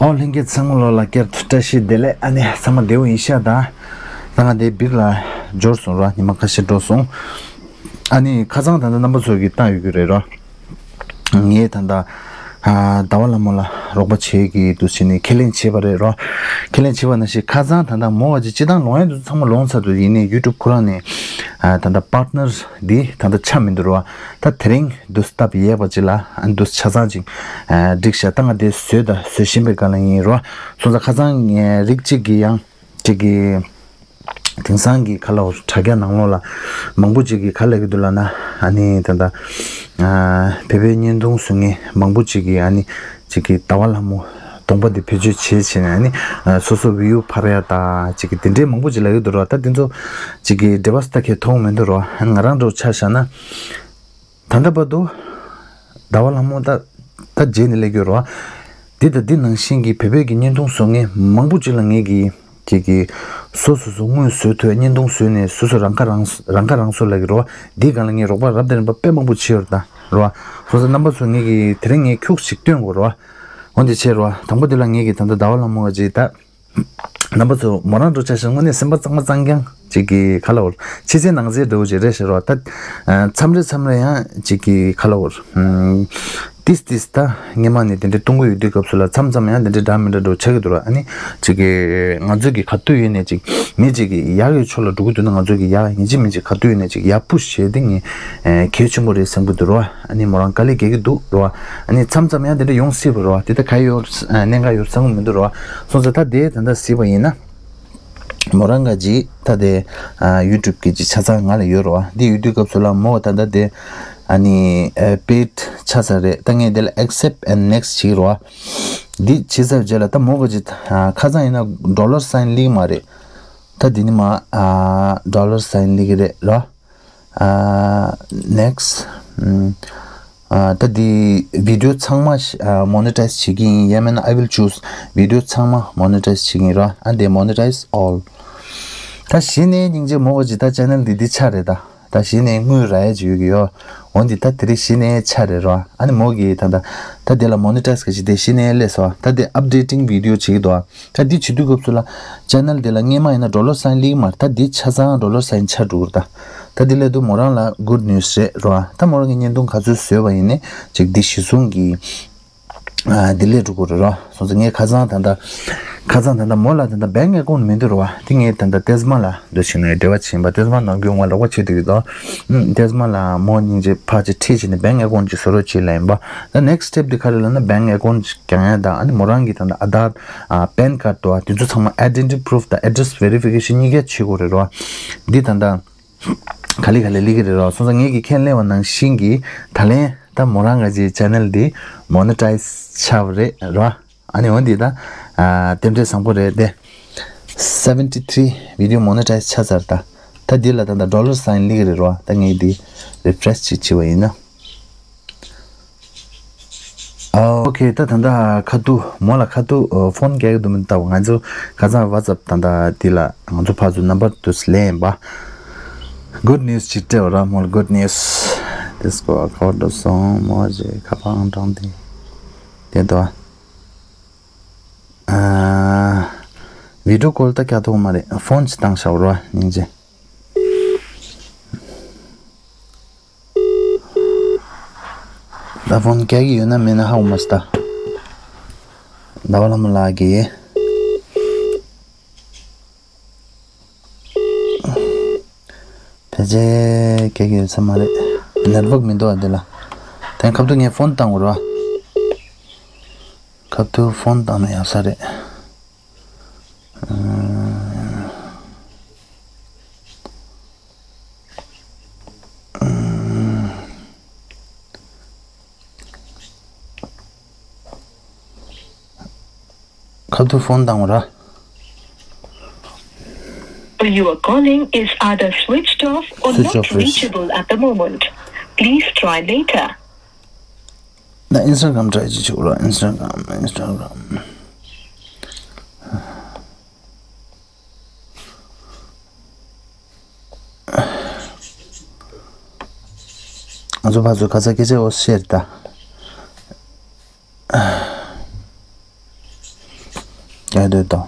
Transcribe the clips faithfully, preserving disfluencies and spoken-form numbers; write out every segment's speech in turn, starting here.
ཨོ་ལྷན་རྒྱས་ཚང་མ་ལོ་ལ་བསྐྱར་དུ་བཀྲ་ཤིས་བདེ་ལེགས། ཨ་ནི་ཚང་མ་བདེ་པོ་ཡིན་ཤག་ད་ད་ང་དེ་སྦིར་ལ་འབྱོར་སོང་ར། ཉི་མ་ཁ་ཤས་འགྲོ་སོང་། ཨ་ནི་ཁ་སང་ད་ལྟ་རྣམ་པ་ཚོ་གིས་བཏང་ཡོད་ཀྱི་རེད་ར། ངས་ད་ལྟ་ཟླ་བ་ལྷ་མོ་ལ་རོགས་པ་བྱེད་ཀྱི་འདུག་ཟེར་ནས་ཁས་ལེན་བྱས་པ་རེད་ར། ཁས་ལེན་བྱས་པ་ནང་བཞིན་ཁ་སང་ད་ལྟ་མོ་བ་ཅིག་སྤྱི་བཏང་ལོང་ཡ་འདུག་ཚང་མ་ལོང་ཚར་འདུག་ཡིན་ནའི་ཡུ་ཊུབ་ཁོ་རང་ནས་ད་ལྟ་པར་ཊི་ནར་འདི་ད་ལྟ་ཆགས་མི་འདུག་ར། ད་དེ་རིང་འདུག་སྟབས་ཡས་པ་ཅིག་ལ་ཨ་འདུག་ཆ་ཚང་ཅིག་ཨ་འགྲིག་ཤག་ད་ང་དེ་བཟོས་དང་བཟོ་བཞིན་པའི་སྒང་ལ་ཡིན་རོ། སོང་ཙང་ཁ་སང་ངས་རིགས་གཅིག་གིས་ཡང་གཅིག་གིས་དེང་སང་གི་ཁ་ལོ་དྲ་རྒྱ་ནང་ལོགས་ལ་མང་པོ་ཅིག་གིས་ག་ལབ་ཀྱི་འདུག་ལབ་ན། ཨ་ནི་ད་ལྟ་ཨ་བོད་པའི་བརྙན་ཐུང་བཟོ་མཁན་མང་པོ་ཅིག་གིས་ཨ་ནི་གཅིག་གིས་ཟླ་བ་ལྷ་མོ་གདོང་པ་འདི་བེད་སྤྱོད་བྱེད་བྱས་ནས་ཨ་ནི་ཨ་སོ་སོ་བིའུ་འཕར་ཡ་ད་གཅིག་གིས་དེ་འདྲའི་མང་པོ་ཅིག་ལབ་ཀྱི་འདུག་རོ། ད་དེ་ཚོ་གཅིག་གིས་འབྲེལ་བ་ས་ད་གས་མཐོང་མི་འདུག་རོ། ཨ་ནི་ང་རང་འདྲ་བོ་ཆ་བཞག་ན། ད་ལྟ་བར་དུ་ཟླ་བ་ལྷ་མོ་ད་ད་རྗེས་ནས་སླེབས་ཀྱི་རོ། འདི་དང་འདི་ནང་བཞིན་གྱི་བོད་པའི་གི་བརྙན་ཐུང་བཟོ་མཁན་མང་པོ་ཅིག་ལ་ངས་གི་ཅིག་གི་སོ་སོ་སོ་དངོས་བཟོས་ཐུབ་བརྙན་ཐུང་བཟོས་ནས་སོ་སོ་རང་ཁ་རང་རང་ཁ་རང་གསོ་ལབ་ཀྱི་རོ། འདིའི་སྒང་ལ་ངས་རོགས་པ་རབ་དང་རིམ་པ་དཔེ་མང་པོ་བྱས་ཡོད་རེད་ད་རོ། སོ་སོ་རྣམ་པ་ཚོ་ངས་གི་དེ་རིང་ངས་ཁྱུག་ཅིག་སྟོན་དགོས་རོ། འོན་ཏེ་བྱས་རོ། དང་པོ་འདི་ལ་ངས་གི་ད་ལྟ་ཟླ་བ་ལྷ་མོ་ག་ཅིག་ད། རྣམ་པ་ཚོ་མོ་རང་འགྲོ་ཆ་ཞིག་དངོས་གནས་སེམས་པ་གཙང་མ་གཙང་རྐྱང་ཅིག་གི་ཁ་ལ་འོར་ཕྱི་གསལ་ནང་གསལ་འདྲ་བོ་ཅིག་རེད་ཤག་རོ། ད་མཚམས་རེ་མཚམས་རེ་ཡང་ཅིག་གི་ཁ་ལ་འོར་ཏིས་ཏིས་ད་སྔས་མ་ནས་དེ་འདྲའི་གཏོང་གི་ཡོད་དུས་སྐབས་སུ་ལ་མཚམས་མཚམས་ཡང་དེ་འདྲའི་འདྲ་མི་འདྲ་འདྲ་བོ་ཆགས་ཀྱི་འདུག་ར། ཨ་ནི་ཅིག་གི་ང་ཚོ་གི་ག་དུས་ཡིན་ནས་ཅིག་མི་ཅིག་གི་ཡག་གི་ཕྱོགས་ལ་འགྲོ་གི་འདུག་ན་ང་ཚོ་གི་ཡག་ཡིན་གཅིག་མིན་གཅིག་ག་དུས་ཡིན་ནས་ཅིག་ཡག་པུ་ཤེས་དེ་ངས་གལ་ཆེན་པོ་རེད་བསམ་གི་འདུག་རོ། ཨ་ནི་མོ་རང་དཀའ་ལས་རྒྱག་གི་འདུག་རོ། ཨ་ནི་མཚམས་མཚམས་ཡང་དེ་འདྲ་ཡོང་སྲིད་པ་རོ། དེ་ལྟ་ག་ཡོད་གནད་འགག་ཡོད་བསམ་གི་མི་འདུག་རོ། སོང་ཙང་ད་དེ་ད་ལྟ་གཟིགས་པ་ཡིན་ན། མོ་རང་ག་ཅིག་ད་དེ་ཡུ་ཊུབ་གི་ཅིག་ཆ་ཚང་ང་ལ་ཡོད་རོ། འདི་ཡོད་དུས་སྐབས་སུ་ལ་མོ་ད་ལྟ་དེ་ཨ་ནི་པེཌ་ཆགས་ཚར་རེད། ད་ངས་དེ་ལ་accept and next་བྱེད་རོ། འདི་བྱས་ཚར་རྗེས་ལ་ད་མོ་ག་ཅིག་ཁ་སང་ཡིན་ན་ཌོ་ལར་སའིན་སླེབས་མ་རེད། ད་འདི་ནི་མ་ཌོ་ལར་སའིན་སླེབས་ཀྱི་རེད་རོ། ཨ་next ཨ་ད་འདི་བི་ཌིའོ་ཚང་མ་མོ་ནི་ཊའིཛ་བྱེད་ཀྱི་ཡིན། ཡང་མིན་ན་I will choose བི་ཌིའོ་ཚང་མ་མོ་ནི་ཊའིཛ་བྱེད་ཀྱི་ཡིན་ར། ཨ་འདི་monetize all། ད་གཞི་ནས་སྙིང་རྗེ་མོ་ག་ཅིག་ད་ཅེ་ནལ་འདི་འདི་ཆ་རེད་ད། ད་གཞི་ནས་དངུལ་རག་ཡ་ཅིག་ཡོད་ཀྱི་ཡོད། འོན་ཏེ་ད་དེ་རིང་གཞི་ནས་ཆ་རེད་ར། ཨ་ནི་མོ་གི་ད་ད་ད་འདི་ལ་མོ་ནི་ཊའིཛ་ག་ཅིག་དེ་གཞི་ནས་སླེབས་སོང་། ད་འདི་ཨཔ་ཌེ་ཊིང་བི་ཌིའོ་བྱེད་ཀྱི་འདུག་ད་འདི་བྱེད་དུས་སྐབས་སུ་ལ་ཅེ་ནལ་འདི་ལ་སྔས་མ་ཡིན་ན་ཌོ་ལར་སའིན་སླེབས་མ་རེད། ད་འདི་ཆ་ཚང་ཌོ་ལར་སའིན་ཆགས་འགྲོ་གི་རེད་ད། ད་འདི་སླེབས་དུས་མོ་རང་ལ་གུཌ་ནིའུ་སི་རེད་རོ། ད་མོ་རང་གི་བརྙན་ཐུང་ག་ཚོད་བཟོས་པ་ཡིན་ནའི་ཅིག་འདི་གཞི་བཟུང་གི་ཨ་འདི་སླེབས་འགྲོ་གི་རེད་རོ། སོང་ཙང་ངས་ཁ་སང་ད་ལྟ་ཁ་སང་ད་ལྟ་མོ་ལ་ད་ལྟ་བེང་ཨེ་ཀའུན་མི་འདུག་རོ། འདི་ངས་ད་ལྟ་ཏེས་མ་ལ་འདུག་བྱས་ནས་འབྲེལ་བ་བྱས་པ། ཏེས་མ་ནང་རྒྱུན་ང་རོགས་པ་བྱེད་དུས་ཀྱི་དོ། ཏེས་མ་ལ་མོ་སྙིང་རྗེ་ཕར་ཅིག་ཁྲིད་བྱས་ནས་བེང་ཨེ་ཀའུན་ཅིག་བཟོ་རོགས་བྱེད་ལབ་ཡིན་པ། ད་ནེགསི་སི་ཊེབ་འདི་ག་རེ་ལབ་ན་བེང་ཨེ་ཀའུན་ཅིག་རྒྱག་ཡ་དང་ཨ་ནི་མོ་རང་གི་ད་ལྟ་ཨ་དྷར་ཨ་པེན་ཁཌ་དོ་ཨ་དེ་ཚོ་ཚང་མ་ཨའི་ཌེན་ཊི་ཊི་པུ་རུཕ་དང་ཨེ་ཌི་རེ་སི་ཝེ་རི་ཕི་ཀེ་ཤན་གཉིས་ཀ་བྱེད་དགོས་རེད་རོ། འདི་ད་ལྟ་ག་ལེ་ག་ལེ་སླེབས་ཀྱི་རེད་རོ། སོང་ཙང་ངེད་ཀྱིས་ཁས་ལེན་པ་ནང་བཞིན་གྱི་ད་ལན་ད་མོ་རང་ག་ཅིག་ཅེ་ནལ་འདི་མོ་ནི་ཊའིཛ་ཆགས་པ་རེད་རོ། ཨ་ནི་འོན་ཏེ་ད་ཨ་རྟེན་འབྲེལ་བཟང་པོ་རེད་དེ། སེ་ཝེན་ཊི་ཐི་རི་བི་ཌིའོ་མོ་ནི་ཊའིཛ་ཆགས་ཚར། ད་ད་འདི་ལ་ད་ད་ཌོ་ལར་སའིན་སླེབས་ཀྱི་རེད་རོ། ད་ངས་འདི་རི་ཕི་རེཤ་ཅིག་བྱས་པ་ཡིན་ན། ཨ་ཨོ་ཁེ། ད་ད་ད་ཁ་ཐུག་མོ་ལ་ཁ་ཐུག་ཨ་ཕོན་རྒྱག་གི་འདུག་མི་འདུག་ང་ཚོ་ཁ་སང་ཝ་ཙབ་ད་ད་འདི་ལ་ང་ཚོ་ཕར་ཚུར་ནམ་བར་དུ་ལེན་ཡིན་པ། གུཌ་ནིའུ་སི་ཅིག་སྤྲད་པ་ར་མོ་ལ་གུཌ་ནིའུ་སི། དེ་སྐོར་ཁ་བར་འགྲོ་སོང་མོ་ཞེས་ཁ་པར་ཨང་གྲངས་དེ་དེ་འདུག་ཨ་བི་ཌིའོ་ཀོལ་ད་རྒྱག་ཐུབ་མ་རེད། ཕོན་ཅིག་བཏང་བཞག་རོ་སྙིང་རྗེ། ད་ཕོན་རྒྱག་གི་ཡོད་ན་མེད་ན་ཧ་གོ་མ་སོང་ད། ཟླ་བ་ལྷ་མོ་ལགས་ཀྱིས་ཕལ་ཆེར་རྒྱག་གི་ཡོད་ས་མ་རེད། ནེཊ་ཝརྐ་མི་འདུག་ཨ་འདི་ལ། དེ་ཁ་ཐུག་ངས་ཕོན་བཏང་དགོས་རེད་བ། ཁ་ཐུག་ཕོན་བཏང་ན་ཡག་ས་རེད། ཨ། ཁ་ཐུག་ཕོན་བཏང་ར། You are calling is either switched off or not reachable at the moment. Please try later. ད་ཨིན་སི་ཊ་གྷ་རམ་ཊ་རའི་ཅིག་བྱེད་དགོས་ར། ཨིན་སི་ཊ་གྷ་རམ། ཨིན་སི་ཊ་གྷ་རམ། ང་ཚོ་ཕར་ཚུར་ཁ་ཚ་སྐད་ཆ་འོ་བཤད་ད། ཡ་དོ་དང་།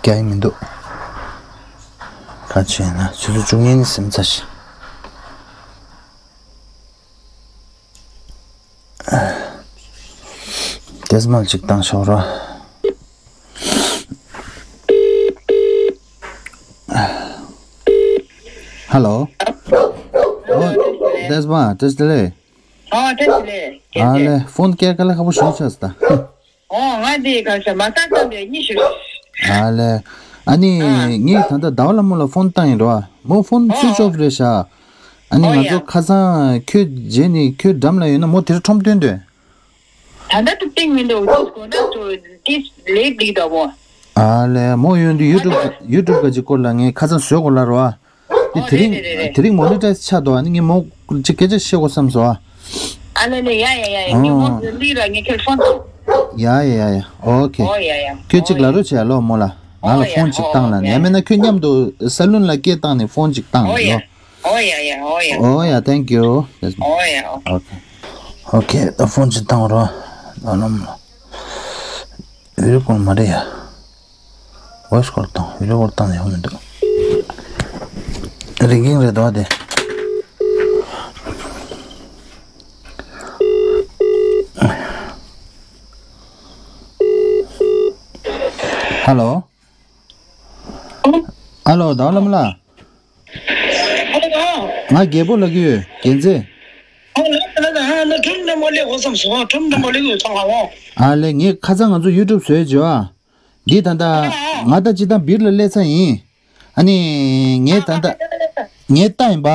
རྒྱག་ཡི་མི་འདུག་ག་བྱས་ན་ཆུ་ཚོད་བཅུ་གཉིས་ནི་ཟིན་ཚར་ཤག་ཏེས་མལ་ཅིག་བཏང་ཤོག་རོ། ཧ་ལོ། ཨོ། ཏེས་མ་ཏེས་ཏེ་ལེ། ཨོ་ཏེས་ཏེ་ལེ། ཨ་ལེ། ཕོན་སྐད་དཀའ་ལས་ཁག་པོ་ཞིག་ཆགས་སོང་ད། ཨོ་ང་འདི་ག་ས་མ་ཏང་ཏང་དེ་གཉིས་ཤིག་ཨ་ལེ། ཨ་ནི། ཨ། ངས་ད་ལྟ་ཟླ་བ་ལྷ་མོ་ལ་ཕོན་བཏང་ཡིན་རོ། མོ་ཕོན་ཨོ་སུའིཆ་ཨོཕ་རེད་ཤག་ཨ་ནི། ཨོ་ང་ཡ། ཚོ་ཁ་སང་ཁྱོད་རྗེས་ནས་ཁྱོད་འགྲམ་ལ་ཡོད་ན་མོ་དེར་ཁྲོམ་སྟོན་དོན། ད་ལྟ་དུ་སྟེང་མི་འདུག་དུས་དགོང་དག་ཏུ་ཏིས་ལེགས་འགྲིག་དོ་མོ། ཨ་ལེ། མོ་ཡོང་དུས་ཡུ་ཊུབ་ཡུ་ཊུབ་ག་ཅིག་སྐོར་ལ་ངས་ཁ་སང་བཟོས་གོ་ལ་རོ། འདི་ཨོ་དེ་རེད་རིང་རེད་རེད་རེད། དེ་རིང་མོ་ནི་ཊའིས་ཆགས་འདུག་ཨ་ནི་ངས་མོ་ཅིག་སྐད་ཆ་བཤད་དགོས་བསམ་སོང་ཨ། ཨ་ལེ་ལེ་ཡ་ཡ་ཡ་ཡ་ངས་མོ་ཨོ། ལི་ར་ངས་ཁྱེད་ཕོན་ཏང་། ཡ་ཡ་ཡ་ཡ། ཨོ་ཁེ། ཨོ་ཡ་ཡ། ཁྱོད་ཅིག་ཨོ་ལབ་ཡ། རོགས་བྱས་ཨ་ལོ་མོ་ལ། ང་ཨོ་ལ་ཡ་ཕོན་ཅིག་ཨོ་བཏང་ལ་ཡ། ཡ་མེད་ན་ཁྱོད་མཉམ་དུ་སཱ་ལུན་ལ་སྐད་བཏང་ནས་ཕོན་ཅིག་བཏང་ཨོ་ཡ། ལོ། ཨོ་ཡ་ཡ་ཨོ་ཡ། ཨོ་ཡ་ཐེང་ཀིའུ། ཨོ་ཡ་ཨོ། ཨོ་ཁེ། ཨོ་ཁེ། ད་ཕོན་ཅིག་བཏང་རོགས། ཨ་ལམ་ལ། བི་ཌི་ཡོ་ཀོལ་མ་རེད་ཡ། ཝོ་ཡི་སི་ཀོལ་བཏང་། བི་ཌི་ཡོ་ཀོལ་བཏང་ནས་ཡོང་མི་འདུག་རིང་གིང་རེད་དོ་དེ། ཧ་ལོ། ཨ་ལོ་ཟླ་བ་ལྷ་མོ་ལགས། ཨ་ལོ། ང་རྒྱལ་པོ་ལབ་ཀྱི་ཡོད། རྒྱལ་མཚན། ཨ་ལོ་ལགས་ལགས་ཨ་ལོ། ཁྲོམ་འགྲམ་པ་སླེབས་དགོས་བསམ་སོང་། ཁྲོམ་འགྲམ་པ་སླེབས་དགོས་བསམ་ཨ་ལོ། ཨ་ལེ། ངས་ཁ་སང་ང་ཚོ་ཡུ་ཊུབ་བཟོས་བྱས་ཨ། འདི་ད་ལྟ་ཨ་ཨ། ང་ད་སྤྱིར་བཏང་སྦིར་ལ་སླེབས་ཚར་ཡིན། ཨ་ནི་ངས་ད་ལྟ་ངས་ལྟ་ཡིན་པ།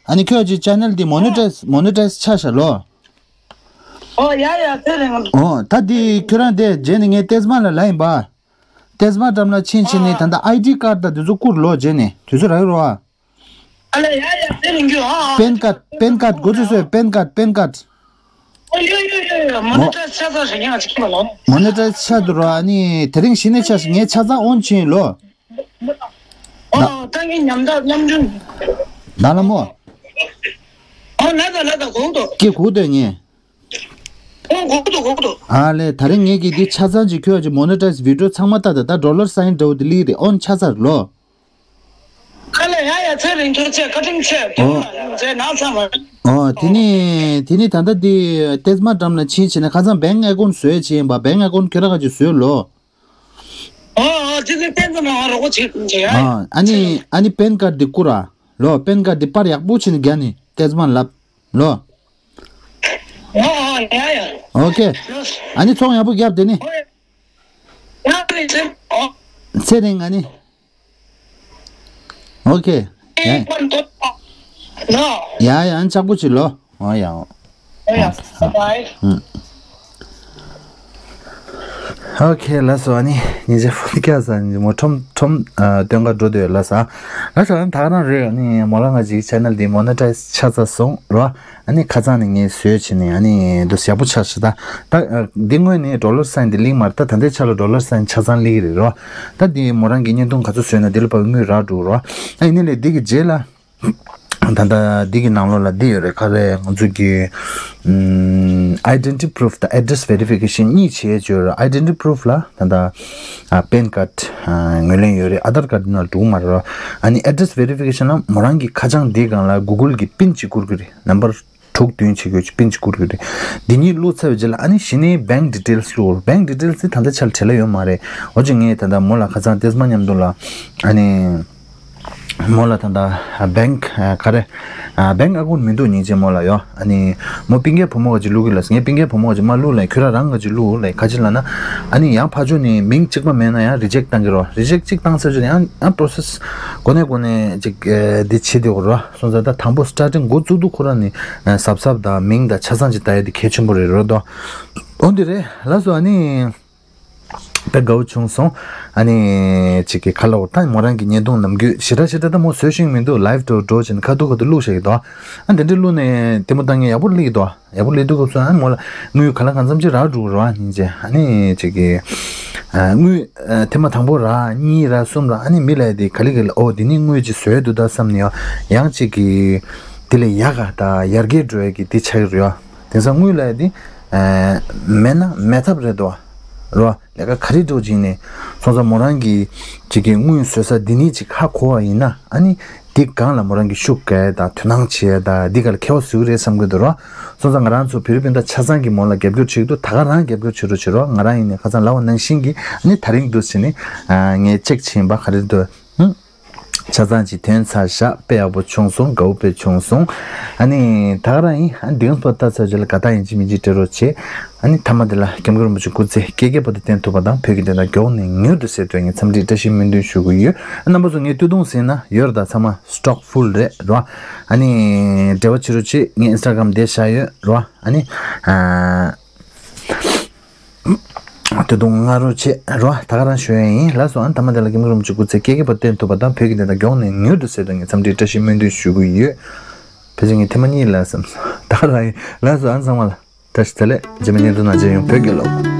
ཨ་ནི་ཁྱོད་ཀྱི་ཅེ་ནལ་འདི་མོ་ནི་ཊའིས་མོ་ནི་ཊའིས་ཆགས་ཤག་ལོ། ཨོ་ཡ་ཡ་ཚེ་རིང་། ཨོ་ད་འདི་ཁྱོད་རང་དེ་རྗེས་ནས་ངས་ཏེས་མ་ལ་ལབ་ཡིན་པ། ཏེས་མ་འགྲམ་ལ་ཕྱིན་ཕྱིན་ནས་ད་ལྟ་ཨའི་ཌི་ཀར་ཌི་དང་དེ་ཚོ་བསྐུར་ལོ། རྗེས་ནས་དུས་ཚོད་རག་ཡོད་རོ་ཨ། ཨ་ལེ་ཡ་ཡ་ཚེ་རིང་རྒྱུ་ཨ་ཨ། པན་ཀར་ཌི་པན་ཀར་ཌི་འགོ་ཚུགས་སོང་། པན་ཀར་ཌི་པན་ཀར་ཌི། ཨོ་ཡོ་ཡོ་ཡོ་ཡོ། མོ་ནི་ཊའིས་ཆགས་ཚར་ཞིག་ཡང་ཅིག་ཁྱོད་ལ། མོ་ནི་ཊའིས་ཆགས་འདུག་རོ་ཨ་ནི་དེ་རིང་གཞི་ནས་ཆགས་ཤག་ངས་ཆ་ཚང་ཨོན་ཕྱིན་ལོ། ཨོ་ད་ངས་ཉམས་ཐག་ཉམས་ཆུང་། ཟླ་ལྷ་མོ། ཨོ་ལ་ད་ལ་ད་གོང་དུ། ཀྱེ་གོ་དོན་ངས། ཨོ་གོ་དོ་གོ་དོ། ཨ་ལེ། ད་རིང་ངས་ཀྱི་འདི་ཆ་ཚང་ཅིག་ཁྱོད་ཀྱི་མོ་ནི་ཊའིས་བི་ཌི་ཡོ་ཚང་མ་ལྟ་ད་ད་ཌོ་ལར་སའིན་འདྲ་བོ་དེ་ལི་རེད། ཨོན་ཆ་ཚར་ལོ། ཁ་ལ་ཡ་ཡ་ཚེ་རིང་ཐུགས་རྗེ་ཆེ། བཀའ་དྲིན་ཆེ། ཨོ། ཐུགས་རྗེ་ཆེ་ན་ཚང་མ། ཨོ་དེ་ནི་དེ་ནི་ད་ལྟ་འདི་ཏེས་མ་འགྲམ་ལ་ཕྱིན་ཕྱིན་ནས་ཁ་སང་བེང་ཨེ་ཀོན་བཟོས་བྱས་ཡིན་པ། བེང་ཨེ་ཀོན་ཁྱོད་རང་ག་ཅིག་བཟོས་ལོ། ཨོ་ཨོ་ཅི་ཅི་བསྟན་ཙམ་ང་རོགས་པ་བྱེད་བྱེད་ཡ། ཨ་ཨ་ནི་ཨ་ནི་པན་ཀར་ཌི་འདི་བསྐུར་ར་ལོ། པན་ཀར་ཌི་འདི་པར་ཡག་པོ་བྱས་ནས་རྒྱག་ནི་ཏེས་མ་ལབ་ལོ། ཨོ་ཨོ་ཡ་ཡ། ཨོ་ཁེ། ཨ་ནི་ཚོང་ཡག་པོ་རྒྱབ་དེ་ནི། ཨོ་ཡ། ཡ་ཡ་ཨོ། ཚེ་རིང་ཨ་ནི། ཨོ་ཁེ། ཡ་ཡ། ཨེ་པན་ཏོ། ནོ། ཡ་ཡ་ཨ་ནི་ཆག་པོ་བྱེད་ལོ། ཨོ་ཡ་ཨོ། ཨོ་ཡ། ཨོ། བའི་བའི། ཨུམ། ཨོ་ཁེ་ལགས་སོ། ཨ་ནི་ཉིན་རྗེས་ཕོན་སྐྱ་ས་ཉིན་མོ་ཁྲོམ་ཁྲོམ་ཨ་སྟོན་ག་འགྲོ་འདོད་ལགས་སོ། ལགས་སོ། ཨ་ནི་ད་ག་རང་རེད། ཨ་ནི་མོ་ལ་ང་ཅིག་ཆེ་ནལ་འདི་མོ་ནི་ཊའིས་ཆགས་ཚར་སོང་རོ། ཨ་ནི་ཁ་སང་ནས་ངས་བཟོས་བྱས་ནས་ཨ་ནི་འདུག་ཡག་པོ་ཆགས་ཤག་ད་ད་ཨ་འདི་སྔོན་ནས་ཌོ་ལར་སའིན་འདི་ལིང་མ་རེད། ད་ད་ལྟའི་ཆ་ལ་ཌོ་ལར་སའིན་ཆ་ཚང་ལིང་རེད་རོ། ད་འདི་མོ་རང་གི་བརྙན་ཐུང་ག་ཚོད་བཟོས་ན་འདི་ལ་ཕར་དངུལ་རག་འགྲོ་རོ། ཨ་ཡིན་ནའི་ལས་འདི་གི་རྗེས་ལ། ད་ལྟ་འདི་གི་ནང་ལོགས་ལ་འདི་ཡོད་རེད། ག་རེ་ང་ཚོ་གི་ཨམ་Identity Proof དང་Address Verification གཉིས་བྱེད་ཡས་ཡོད་རེད། Identity Proof ལ་ད་ལྟ་ཨ་པན་ཀར་ཌི་ཨ་ངོས་ལེན་ཡོད་རེད། ཨ་དྷར་ཀར་ཌི་ནང་འགྲོ་གི་མ་རེད་རོ། ཨ་ནི་Address Verification ལ་མོ་རང་གི་ཁ་བྱང་འདིའི་སྒང་ལ་Google གི་པིན་གཅིག་བསྐུར་གི་རེད། ནམ་བར་དྲུག་བདུན་བྱེད་དགོས། པིན་གཅིག་བསྐུར་གི་རེད། འདི་གཉིས་བླུགས་ཚར་བའི་རྗེས་ལ་ཨ་ནི་གཞི་ནས་Bank Details བླུགས། Bank Details དེ་ད་ལྟ་ཆ་ལ་བྲེལ་བ་ཡོད་མ་རེད། འོ་ཅིག་ངས་ད་ལྟ་མོ་ལ་ཁ་སང་ཏེས་མ་མཉམ་དུ་ལ་ཨ་ནི། མོ་ལ་ད་ལྟ་bank ག་རེ་bank account མི་འདུག་སྙིང་རྗེ་མོ་ལ་ཡོ། ཨ་ནི་མོ་པིན་ཀའི་བུ་མོ་ག་ཅིག་བླུག་གི་ལབ་སོང་། ངས་པིན་ཀའི་བུ་མོ་ག་ཅིག་མ་བླུག་ལབ། ཁྱོད་རང་རང་ག་ཅིག་བླུག་ལབ། ག་ཅི་ལབ་ན་ཨ་ནི་ཡང་ཕར་ཕྱོགས་ནས་མིང་གཅིག་པ་མེད་ན་ཡང་reject བཏང་གི་རོ། reject གཅིག་བཏང་ཚར་རྗེས་ཡང་ཡང་process འགོ་ནས་འགོ་ནས་ཅིག་འདི་བྱེད་དེ་འོ་རོ། སོང་ཙང་ད་དང་པོ་starting འགོ་བཙུགས་དུས་ཁོ་རང་ནི་གཟབ་གཟབ་དང་མིང་དང་ཆ་ཚང་ཅིག་བལྟ་ཡ་དེ་གལ་ཆེན་པོ་རེད་རོ་དོ། འོ་འདི་རེད་ལགས་སོ། ཨ་ནི། དཔེ་དགའ་བོ་བྱུང་སོང་། ཨ་ནི་ཅིག་གི་ཁ་ལོ་ད་མོ་རང་གི་བརྙན་ཐུང་ནམ་རྒྱུན་ཞེ་དྲག་ཞེ་དྲག་ད་མོ་བཟོ་ཤེས་མི་འདུག live འགྲོ་འགྲོ་བྱས་ནས་ཁ་ཐུག་ཁ་ཐུག་བླུགས་བཞག་གི་འདུག་ཨ་དེ་འདྲ་བླུགས་ནས་ལྟད་མོ་ལྟ་མཁན་ཡག་པོ་སླེབས་ཀྱི་འདུག་ཡག་པོ་སླེབས་འདུག་སྐབས་སུ་ཨ་མོ་ལ་དངུལ་ག་ལ་གང་འཚམ་ཅིག་རག་འགྲོ་གི་རེད་བ། སྙིང་རྗེ། ཨ་ནི་ཅིག་གི་ཨ་དངུལ་ཨ་ཐེངས་མ་དང་པོ་རག་གཉིས་རག་གསུམ་རག་ཨ་ནི་མི་ལ་དེ་ག་ལེ་ག་ལེ་ཨོ་དེ་ནི་དངུལ་ཅིག་བཟོས་འདུག་ད་བསམ་ནས་ཡང་ཡང་ཅིག་གི་ དེ་ལས་ཡག་ག་ད་ཡར་རྒྱས་འགྲོ་ཡ་གི་དེ་ཆགས་ཀྱི་རེད་བ། དེང་སང་དངུལ་ལབ་ཡ་དེ་མེད་ན་མེད་ཐབས་རེད་དོ། རེད་བ། ལས་ཀ་ག་རེ་འགྲོ་བྱིན་ནས་སོང་ཙང་མོ་རང་གི་ཅིག་གི་དངུལ་བཟོ་ས་འདི་ནས་ཅིག་ཧ་གོ་བ་ཡིན་ན། ཨ་ནི་འདི་སྒང་ལ་མོ་རང་གི་ཤུགས་རྒྱག་ཡ་དང་དོ་སྣང་བྱེད་ཡ་དང་འདི་ག་ལ་མཁས་པ་བཟོ་གི་རེད་བསམ་གི་འདུག་ར། སོང་ཙང་ང་རང་ཚོ་བོད་རིགས་སྤུན་ཟླ་ཆ་ཚང་གི་མོ་ལ་རྒྱབ་སྐྱོར་བྱེད་ཀྱི་འདུག་ད་ག་རང་རྒྱབ་སྐྱོར་བྱེད་རོགས་བྱེད་རོགས། ང་རང་ཡིན་ནའི་ཁ་སང་ལབ་པ་ནང་བཞིན་གྱི་ཨ་ནི་ད་རིང་འདུག་ཟེར་ནས་ངས་ཅེག་བྱིན་པ་ག་རེ་འདུག་ཧུམ། ཆ་ཚང་ཅིག་ཐོན་ཚར་བཞག་དཔེ་ཡག་པོ་བྱུང་སོང་། དགའ་བོ་དཔེ་བྱུང་སོང་། ཨ་ནི་ད་ག་རང་ཡིན། ཨ་ནི་དེང་སང་ལྟ་ཚར་རྗེས་ལ་དགའ་རྟགས་ཡིན་གཅིག་མིན་གཅིག་སྤྲད་རོགས་བྱེད། ཨ་ནི་མཐའ་མ་དེ་ལ་སྐྱབས་མགོན་རིན་པོ་ཆེ་སྐུ་ཚེ་བསྐལ་བརྒྱའི་བར་དུ་བརྟན་ཐུབ་པ་དང་བོད་ཀྱི་བདེན་མཐའ་མགྱོགས་ནས་མྱུར་དུ་གསལ་དོན་ངས་འཚམས་འདྲི་བཀྲ་ཤིས་སྨོན་འདུན་ཞུ་གི་ཡོད། རྣམ་པ་ཚོ་ངའི་སྟོད་ཐུང་ཟིན་ན་ཡོད་རེད་ད། ཚང་མ་སི་ཊོག་ཕུལ་རེད་རོ། ཨ་ནི་འབྲེལ་བ་བྱེད་རོགས་བྱེད། ངའི་ཨིན་སི་ཊ་གྷ་རམ་དེ་བཞག་ཡོད་རོ། ཨ་ནི་ཨ། ད་དུང་ང་རོ་ཆེ་རོ་ད་ག་རང་ཞུ་ཡ་ཡིན། ལགས་སོ། ཨ་ནི་མཐའ་མ་དེ་ལ་སྐྱབས་མགོན་རིན་པོ་ཆེ་སྐུ་ཚེ་བསྐལ་བརྒྱའི་བར་བརྟན་ཐུབ་པ་དང་བོད་ཀྱི་བདེན་མཐའ་མགྱོགས་ནས་མྱུར་དུ་གསལ་དོན་ངས་འཚམས་འདྲི་བཀྲ་ཤིས་སྨོན་འདུན་ཞུ་གི་ཡོད། ཕལ་ཆེར་ངས་ཐེངས་མ་གཉིས་ལ་བསམ་སོང་ད་ག་རང་ཡིན། ལགས་སོ། ཨ་ནི་ཚང་མ་ལ་བཀྲ་ཤིས་བདེ་ལེགས། རྗེས་མའི་བརྙན་ཐུང་ནང་མཇལ་ཡོང་། བོད་རྒྱལ་ལོ།